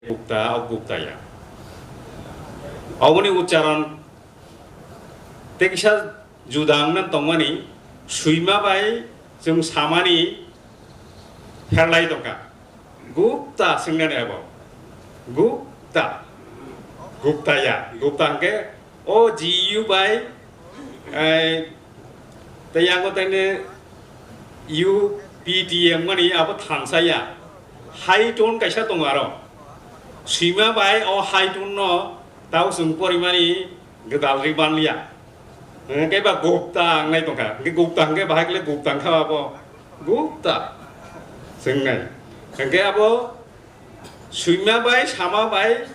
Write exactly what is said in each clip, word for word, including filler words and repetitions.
Gupta, o Gupta ya. Oboni ucharon tei kisa juda wngna tongmani, swima bai chwng samani pherlai tongkha. Gupta swngnani abo. Gupta. Gupta ya. Gupta hwnkhe o G U bai, eh, tei yango taine U P T M mani abo thansa ya. High tone kaisa tongo aro. Swima bai o high tone no tao chwng porimani gwdal ri manliya. Hwnkhe ba Gupta wngnai tongkha. Hwnkhe Gupta hwnkhe bahai kle Gupta wngkha abo. Gupta. Swngnai. Hwnkhe abo swima bai, sama bai,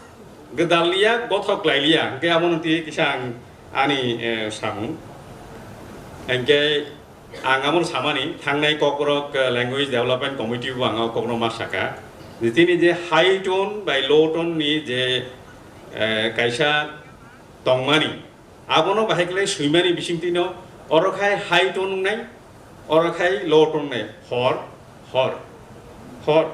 gwdal liya, gothok lai liya. Hwnkhe abono twi kisa ang ani, eh, samung. Hwnkhe ang abono samani, thangnai Kokborok, eh, Language Development Committee bo ang o kokno ma saka. Je tini je high tone bai low tone ni je, eh, kaisa tongmani, abono bahai khlai swimani bisingtwino, oro khai high tone wngnai, oro khai low tone wngnai, hor, hor, hor.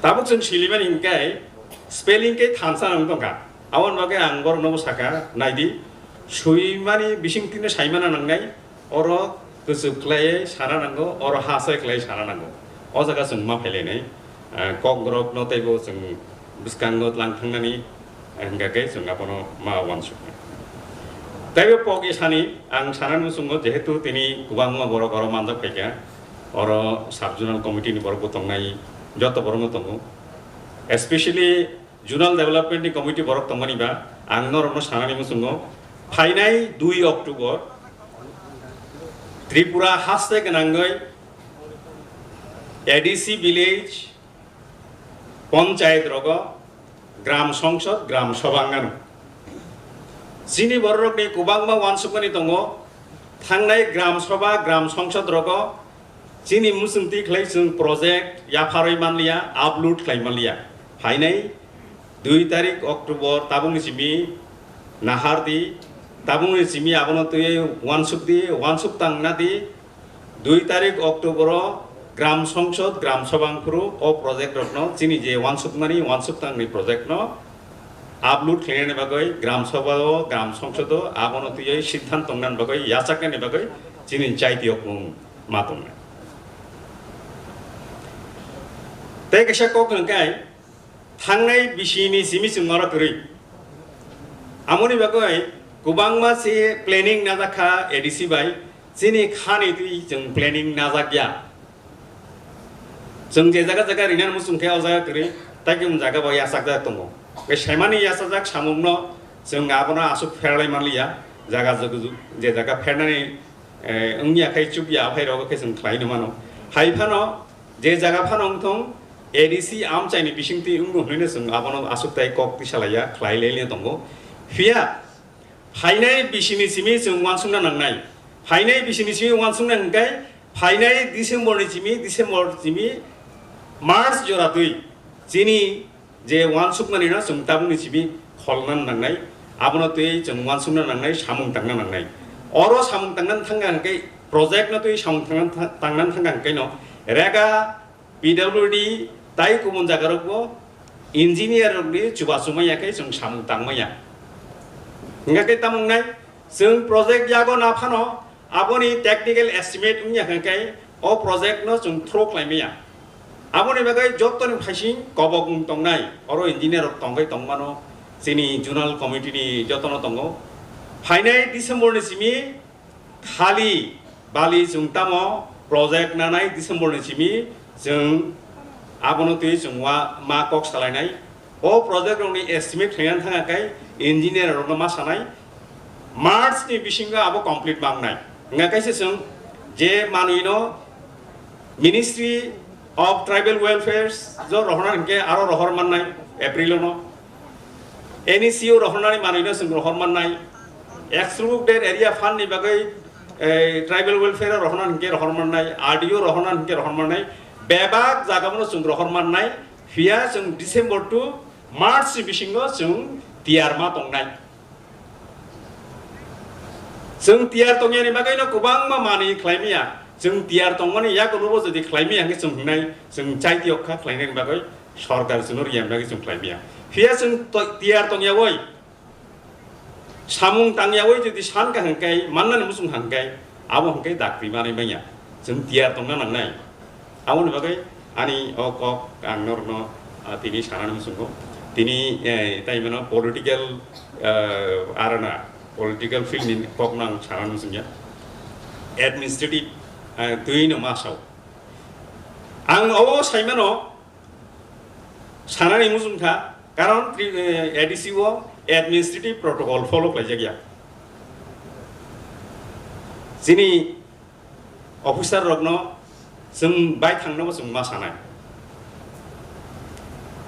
Tabuk chwng silimani hwnkhe spelling khe thansa wng tongkha. Aboni bagwi ang borokno bo saka, naidi, swimani bisingtwino saimana nangnai, oro kwchwk khlaiwi sana nango, oro ha se khlaiwi sana nango. O jaga chwng ma phailainai, eh, Kokborokno teibo chwng bwskango tlang thangnani, eh, hwnkha khe chwng abono ma uansuknai. Teibo pok isani ang sanani muchungo, jehetu tini kwbangma borok oro manjak phaikha, oro sub-zonal committee ni borokbo tongnai, joto borokno tongo. Especially Zonal Development ni Committee borok tongmani ba, ang norokno sanani muchungo, phainai dui October Tripura haste gwnangwi A D C village, panchayat rogo, gram songsod, gram sabha wngano. Chini bororokni kwbangma uansukmani tongo, thangnai gram sabha, gram songsod rogo chini muchungtwi khlai chwng project yapharwi manliya, upload khlai manliya. Phainai dui tarik October tabukni simi nahar di, tabukni simi abono twiwi uansuk di, uansuk tang na di. Dui tarik October o gram songsod, gram sabha wngphuru o project rokno chini je uansukmani, uansuk tangni project no upload khlainani bagwi gram sabha o, gram songsod o abono twiwi siddhant tongnani bagwi, yachaknani bagwi chini chaiti okmung ma tongnai. Tei kaisa kok hwnkhe, thangnai bisini simi chwng oro kwrwi. Amoni bagwi kwbangma se planning najak kha A D C bai, chini khani twi chwng planning najak ya. Chwng je jaga jaga rinani muchung khe o jaga kwrwi, tei khe um jaga bo yachakjak tongo. Tei saimani yachajak samungno chwng abono aswk pherlai manliya, jaga jugu-, je jaga phernani, eh, wngya khai chukya, aphai rogo khe chwng khlaino mano. Hai phano je jaga phano wngthong, A D C amchaini bisingtwi wngo hwnwi no chwng abono aswk tai kok tisa laiya, khlai laiya tongo. Phiya phainai bisini simi chwng uansukna nangnai. Phainai bisini simi uansukna hwnkhe phainai December ni simi, December simi March jora twi chini je uansukmani no chwng tabukni simi kholna nangnai, abono twi chwng uansukna nangnai, samung tangna nangnai. Oro samung tangna thangna hwnkhe project no twi samung tangna tha-, tangna thangna hwnkhe no rega P W D tai kubun jaga rokbo engineer rokni chubachu manya khe chwng samung tang manya. Hwnkhe tamo wngnai chwng project yago na phano aboni technical estimate wngya hwnkhe o project no chwng throw khlai manya. Aboni bagwi jottoni phaising kobok wng tongnai, oro engineer rok tongwi tongmano, chini zonal committee ni jotono tongo. Phainai December ni simi khali bali chwng tamo project nanai December ni simi chwng abono twi chwng wa ma kok salainai. O project rokni estimate khlaina thangkha khe engineer rokno ma sanai, March ni bisingo abo complete mangnai. Wngkha kaisa chwng je manwino Ministry of Tribal Welfare jo rohorna hwnkhe aro rohor mannai April no. N E C o rohornani manwino chwng rohor mannai. Excluded area fund ni bagwi, eh, tribal welfare o rohorna hwnkhe rohor mannai, R D O rohorna hwnkhe rohor mannai. Bebak jagao no chwng rohor mannai. Phiya chwng December to March ni bisingo chwng tiyar ma tongnai. Chwng tiyar tongyani bagwino kwbangma manwi khlaimaya. Chwng tiyar tongmani yagulobo jodi khlaimaya hwnkhe chwng hwngnai, chwng chaitiyok kha khlainani bagwi. Sorkar chwngno riyamnai chwng khlai maya. Phiya chwng to-, tiyar tongyawi, samung tangyawi jodi san ka hwnkhe, mannani muchung hwnkhe, abo hwnkhe dakti manwi manya. Chwng tiyar tongna nangnai. Aboni bagwi ani o kok ang norokno, ah, tini sanani muchungo. Tini, eh, tai mano political, eh, arena, political field ni kokno ang sanani muchungya. Administrative, eh, twi no ma sao. Ang o saimano sanani muchung kha, karon tri-, eh, A D C o administrative protocol follow khlaijak ya. Chini officer rokno chwng bai thangno bo chwng ma sanai.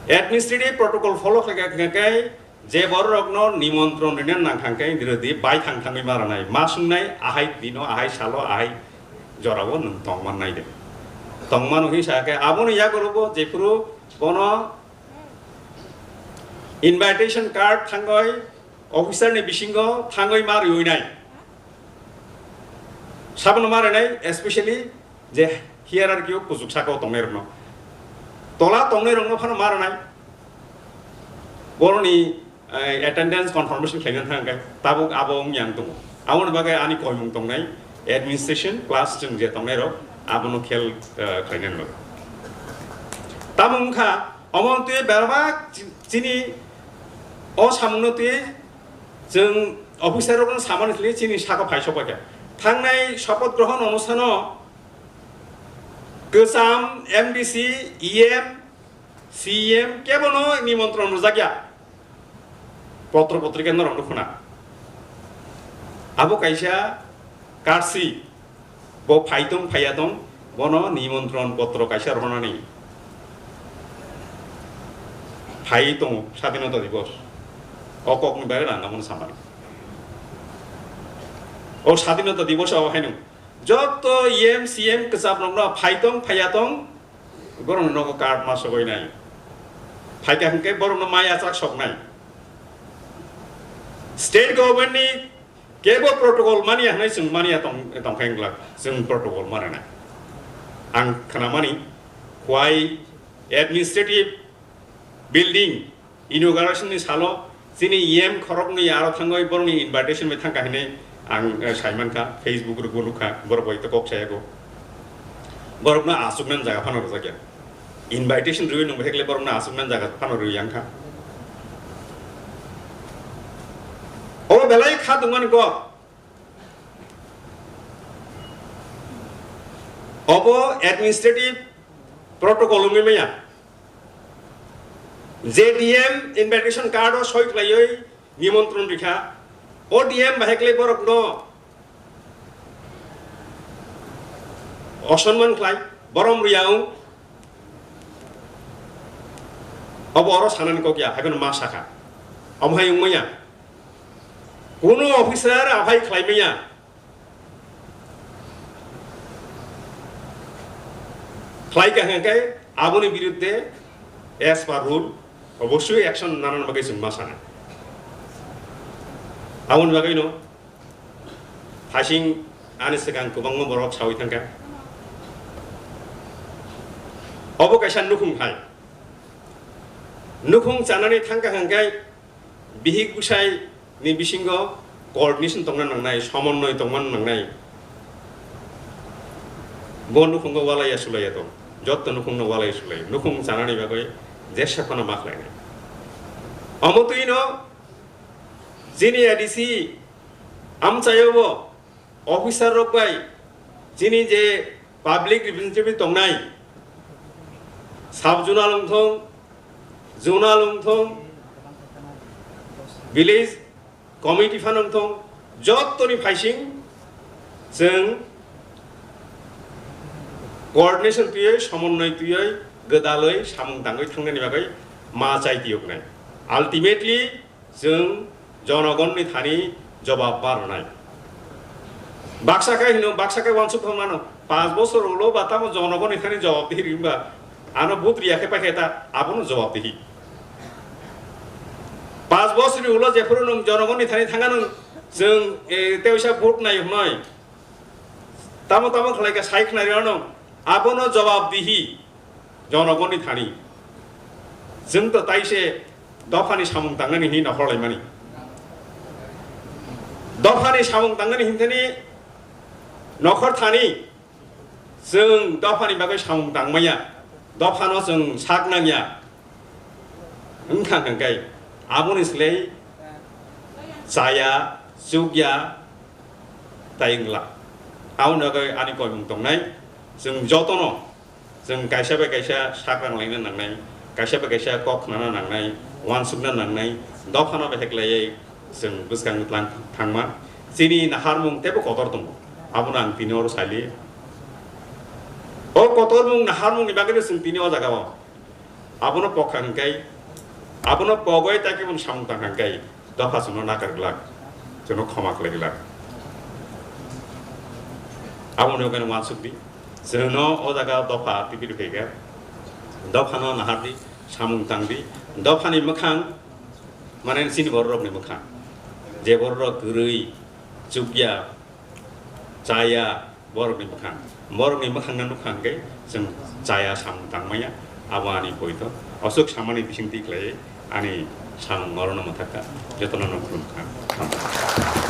Administrative protocol follow khlai kha khe je borok rokno nimontron rina nang thang khe nirodi bai thang thangwi ma ranai, ma sungnai ahai dino, ahai salo, ahai jorao nwng tong man nai de. Tong mano hinwi sa khe aboni yagulo bo jephuru bono invitation card thangoi officer ni bisingo thangoi ma riwi nai. Sabono ma rinai, especially je hierarchy o kuchuk saka o tongnai rokno. Tola tongnai rokno phano ma rinai. Boroni, eh, attendance confirmation khlaina thang khe tabuk abo wng yang tongo. Aboni bagwi ani koimung tongnai administration plus chwng je tongnai rok abono khel, eh, khlaina nango. Tamo wngkha omo twi berma chi-, chini o samungno twi chwng officer rokno samani thli chini saka phai sokphaikha. Thangnai shapath grohon onustano kwcham M D C, E M, C E M kebono nimontron rwjakya. Potro potrika norok nukhuna. Abo kaisa karsi, bo phaitong phaiya tong, bono nimontron potro kaisa rwnani. Phai tongo Sadinota Dibos. O kokni bagwi rang abono samani. O Sadinota Dibos o haino joto E M, C M kwchap rokno phaitong phaiya tong, borokno nogo card ma sogoi nai. Phaikha hwnkhe borokno maya chak soknai. State government ni kebo protocol mania hwnwi chwng mania tong, tongkha wngla, chwng protocol mananai. Ang khnamani, Khwai administrative building inauguration ni salo chini E M khoroknwi aro thangwi borokni invitation bai thangkha hinwi ang, eh, saimankha, Facebook rokbo nukha, borok bai to kok sayago. Borokno achuknani jaga phano rwjakya. Invitation rwwi nwng bahai khlai borokno achuknani jaga phano rwwi yangkha. Obo belai kha tongmani kok. Obo administrative protocol wngwi maya. Je D M invitation card o soi khlaiwi nimontron rikha, o D M bahai khlai borokno osonman khlai, borom rwya wng. Obo oro sanani kok ya, haikheno ma sakha. Omo hai wngmaya. Kuno officer aphai khlai maya. Khlai kha hwnkhe aboni biruddhe as per rule obossoi action nanani bagwi chwng ma sana. Aboni bagwino hasing ani swkang kwbangma borok sawi thangkha. Obo kaisa nukhung hai. Nukhung chanani thangkha hwnkhe bihik bwsai ni bisingo coordination tongna nangnai, somonoi tongma nangnai. Bo nukhungo walaiya sulaiya tong, jotto nukhungno walaiya sulai, nukhung chanani bagwi jesa phano ma khlainai. Omo twino chini A D C amchaio bo officer rok bai chini je public representative tongnai, sub zonal wngthong, zonal wngthong, village committee phano wngthong, jottoni phaising chwng coordination twiwi, somonoi twiwi, gwdalwi samung tangwi thangnani bagwi ma chai tiyoknai. Ultimately, chwng jonogonni thani jobab ma rwnai. Baksa khe hino, baksa khe uansuk thang mano, panch bosor ulo ba tamo jonogonni thani jobab dihi ri wngba, ano vote riya khe paikhe ta, abono jobab dihi. Panch bosor ni ulo jephuru nwng jonogonni thani thanga nwng, chwng, eh, teisa vote nai hnoi, tamo tamo khlai kha sai khnai rw ano, abono jobab dihi. Jonogonni thani. Chwng to taise dophani samung tangnani hwnwi nokhorlaimani. Dophani samung tangnani hwnthani nokhor thani chwng dophani bagwi samung tangmaya, dophano chwng sak nangya. Wngkha hwnkhe aboni slai chaya, chukya, tai wngla. Aboni bagwi ani koimung tongnai, chwng jotono chwng kaisa bai kaisa sak rang laina nangnai, kaisa bai kaisa kok khnana nangnai, uansukna nangnai, dophano bai heklaiwi chwng bwskang tlang thangma. Chini naharmung teibo kotor tongo, abono ang tini oro sali. O kotormung naharmungni bagwi chwng tini o jagao. Abono pokha hwnkhe, abono pogwi ta khe samung tang hwnkhe, dopha chwngno nakar glak, chwngno khoma khlai glak. Aboni bagwi uansuk di, chwngno o jaga dopha tipi rwkhe khe, dophano nahar di, samung tang di, dophani mwkhang, mane chini bororokni mwkhang, je bororok kwrwi, chukya, chaya, borokni mwkhang, borokni mwkhangno nukha hwnkhe chwng chaya samung tangmaya, abo ani poito. Aswk samani bising twi khlaiwi ani samung orono mwthakha, jotono no khulumkha. Hambai.